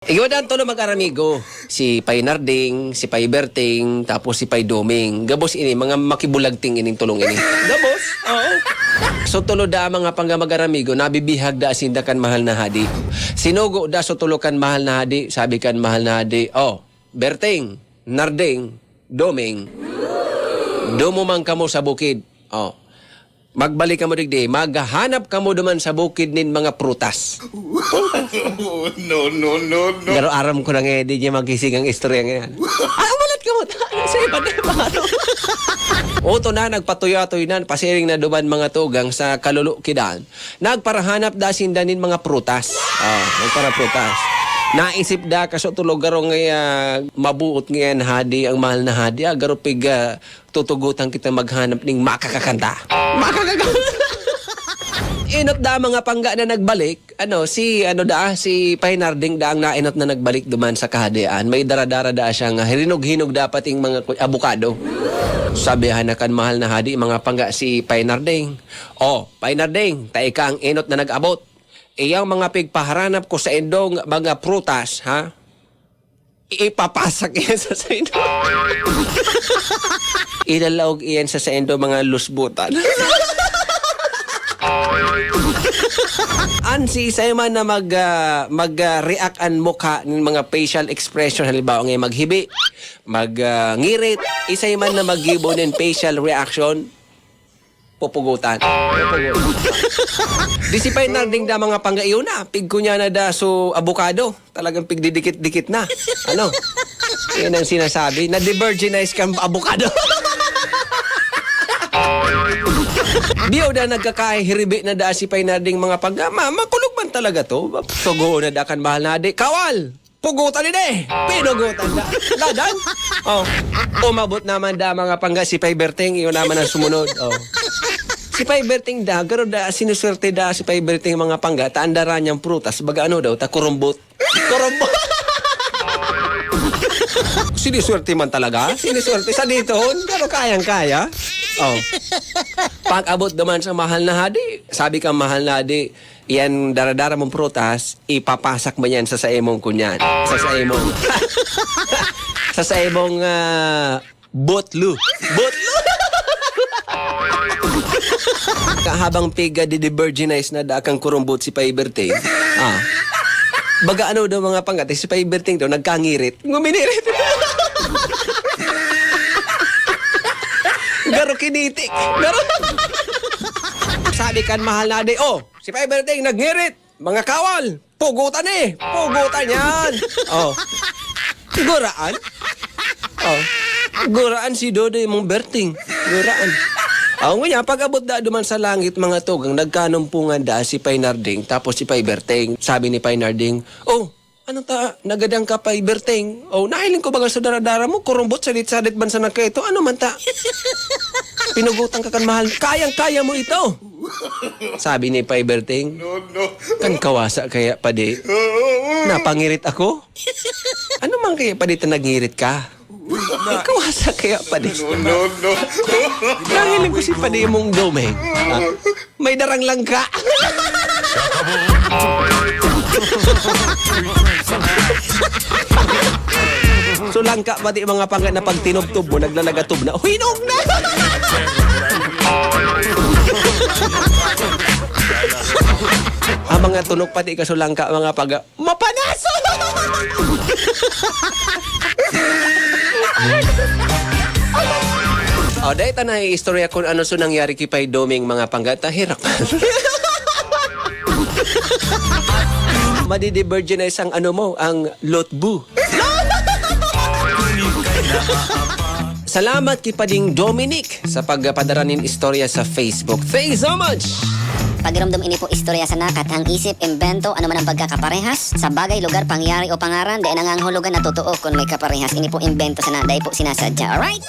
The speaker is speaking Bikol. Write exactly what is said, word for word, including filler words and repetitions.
Igwa dan tulo mag-aramigo. Si Pay Narding, si Pay Berting, tapos si Pay Doming. Gabos ini, mga makibulagting ining tulong ini. Gabos, oo. So, tulo da mga pangga mag-aramigo, nabibihag da sinda kan Mahal na Hadi. Sinugo da so tulo kan Mahal na Hadi, sabi kan Mahal na Hadi, "Oh, Berting, Narding, Doming, dumo man kamo sa bukid. Oh, magbalik kamo digdi, maghahanap kamo duman sa bukid nin mga prutas." No, no, no, no. Pero aram ko na nga, di niya magising ang istorya ngayon. Ah, umalat ka mo. Sa iba na yung mga to. Oto na, nagpatuya-tuy na, pasiring na duman mga tugang sa kalulukidan. Nagparahanap da sinda nin mga prutas. Oh, nagpara prutas. Naisip da, kaso tulog garo nga, ah, mabuot ngayon, hadi, ang mahal na hadi. Ah, garo pig, ah, tutugutan kita maghanap ning makakakanta. Makakakanta. Inot da mga pangga na nagbalik, ano, si, ano da, si Pay Narding da ang nainot na nagbalik duman sa kahadian. May dara-dara da siya nga hirinog-hinog dapat yung mga ku-, abukado. Sabihan na kan mahal na hadi, mga pangga, si Pay Narding, "Oh, Pay Narding, ta ika ang inot na nag-abot. Iyang mga pigpaharanap ko sa indong mga prutas, ha? Ipapasak yan sa saindo." Ilalaog iyan sa saindo mga lusbutan. An si isay man na mag, ah, mag, ah, react an mukha nin mga facial expression, halimbawa ngay maghibi, mag, ah, ngirit, isay man na maggibo nin facial reaction, pupugutan. Di si Pay Narding da mga pangga, iyo na, pigkunya na da so abukado. Talagang pigdidikit-dikit na. Ano? Yan ang sinasabi. Na-devirginize kang abukado. Diyo na nagkakahiribi na da si Pay Narding mga pangga. Ma, makulog man talaga to. Sugo na da kan mahal na hadi. "Kawal! Pugutan ini!" Pinugutan da. Ladan? Oh. Umabot naman da mga pangga si Pay Berting. Iyo naman ang sumunod. Oh. Si Pay Berting da, garo da, sinuswerte da si Pay Berting mga pangga, ta an dara niyang prutas, baga ano daw, ta kurumbot. Kurumbot. Siniswerte man talaga. Siniswerte. Sa dito, pero kayang-kaya. Oh. Pag-abot naman sa mahal na hadi, sabi ka mahal na hadi, "Yan daradara mong prutas, ipapasak mo yan sa saimong kunyan." Sa saimong, sa saimong, ah, botlo. Botlo! Habang piga di-devirginize na da kang kurumbot si Pay Berting. Ah. Baga ano daw mga pangga, si Pay Berting daw, nagkangirit. Nguminirit. Garo kinitik. Garo. Sabi kan mahal na hadi, "Oh, si Pay Berting, nagngirit. Mga kawal, pugutan eh. Pugutan yan." Oh. Guraan. Oh. Guraan si Dodoy mong Berting. Guraan. Oh, ngunyan, pag-abot da duman sa langit, mga tugang, nagkanumpungan da si Pay Narding, tapos si Pay Berting. Sabi ni Pay Narding, "Oh, ano ta, nagadan ka, Pay Berting? Oh, nahiling ko baga sa daradara mo, kurumbot, sadit-sadit man sana kaito. Ano man ta? Pinugutan ka kan mahal. Kayang-kaya mo ito." Sabi ni Pay Berting, No, no. "Kan kawasa kaya, padi? Napangirit ako? Ano man kaya, padi, ta nagngirit ka? Kan kawasa kaya, padi?" No, no, no. Nahiling ko si padi mong Doming. Ah, may darang langka. So langka, padi mga pangga na pag tinubtob mo, naglalagatob na. Hinog na! Ang mga tunok pati kasulangka, mga pangga, mapanas! O, dahil ta na istorya kung ano so nangyari ki Pay Doming, mga pangga, ta herak. Madidivirginize ang ano mo, ang lotbu. Salamat ki Pading Dominic sa pagpadara nin istorya sa Facebook. Thank you so much! Pagiromdom, ini po istorya sana, kathang isip, imbento, ano man ang pagkakaparehas sa bagay, lugar, pangyayari o pangaran, dai nangangahulugan na totoo kun may kaparehas. Ini po imbento sana, dai po sinasadya. Alright?